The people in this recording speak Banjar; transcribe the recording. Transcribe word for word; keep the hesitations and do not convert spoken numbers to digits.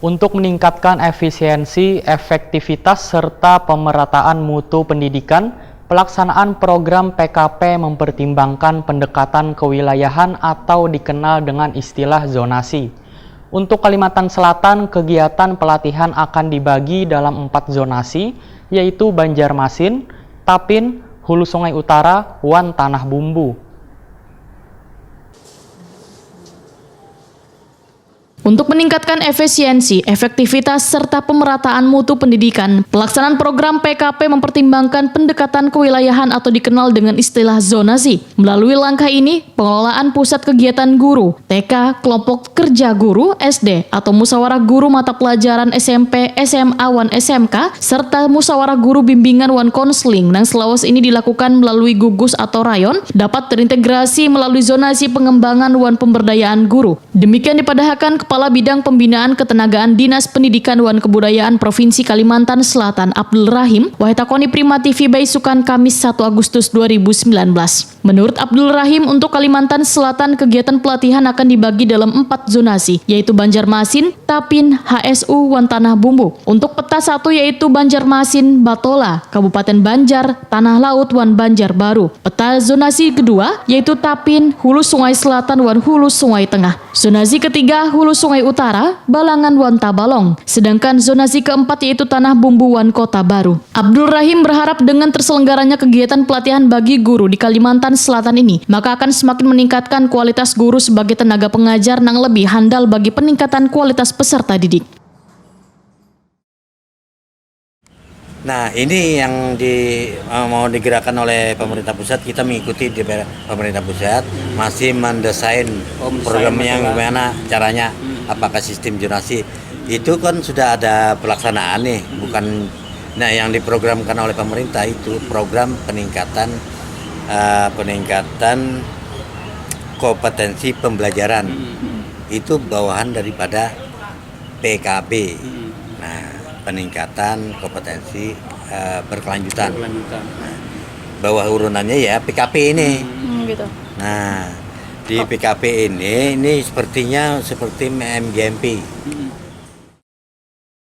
Untuk meningkatkan efisiensi, efektivitas, serta pemerataan mutu pendidikan, pelaksanaan program P K P mempertimbangkan pendekatan kewilayahan atau dikenal dengan istilah zonasi. Untuk Kalimantan Selatan, kegiatan pelatihan akan dibagi dalam empat zonasi, yaitu Banjarmasin, Tapin, Hulu Sungai Utara, wan Tanah Bumbu. Untuk meningkatkan efisiensi, efektivitas, serta pemerataan mutu pendidikan, pelaksanaan program P K P mempertimbangkan pendekatan kewilayahan atau dikenal dengan istilah zonasi. Melalui langkah ini, pengelolaan pusat kegiatan guru, T K, kelompok kerja guru, S D, atau musyawarah guru mata pelajaran S M P, S M A, wan S M K, serta musyawarah guru bimbingan wan konseling nang selawas ini dilakukan melalui gugus atau rayon dapat terintegrasi melalui zonasi pengembangan wan pemberdayaan guru. Demikian dipadahakan Kepala Bidang Pembinaan Ketenagaan Dinas Pendidikan wan Kebudayaan Provinsi Kalimantan Selatan Abdul Rahim, wahai takoni Prima T V baisukan Kamis satu Agustus dua ribu sembilan belas. Menurut Abdul Rahim, untuk Kalimantan Selatan kegiatan pelatihan akan dibagi dalam empat zonasi, yaitu Banjarmasin, Tapin, H S U, wan Tanah Bumbu. Untuk peta satu yaitu Banjarmasin, Batola, Kabupaten Banjar, Tanah Laut, wan Banjarbaru. Peta zonasi kedua yaitu Tapin, Hulu Sungai Selatan, wan Hulu Sungai Tengah. Zonasi ketiga Hulu Sungai Utara, Balangan, wan Tabalong. Sedangkan zonasi keempat yaitu Tanah Bumbu wan Kota Baru. Abdul Rahim berharap dengan terselenggaranya kegiatan pelatihan bagi guru di Kalimantan Selatan ini, maka akan semakin meningkatkan kualitas guru sebagai tenaga pengajar nang lebih handal bagi peningkatan kualitas peserta didik. Nah, ini yang di eh, mau digerakkan oleh pemerintah pusat, kita mengikuti di pemerintah pusat masih mendesain programnya gimana caranya, apakah sistem zonasi. Itu kan sudah ada pelaksanaan nih, bukan, nah, yang diprogramkan oleh pemerintah itu program peningkatan eh, peningkatan kompetensi pembelajaran. Itu bawahan daripada P K B. Nah, peningkatan kompetensi eh, berkelanjutan. Berkelanjutan. Bawah urunannya ya P K P ini. Hmm, gitu. Nah, di P K P ini, ini sepertinya seperti M G M P.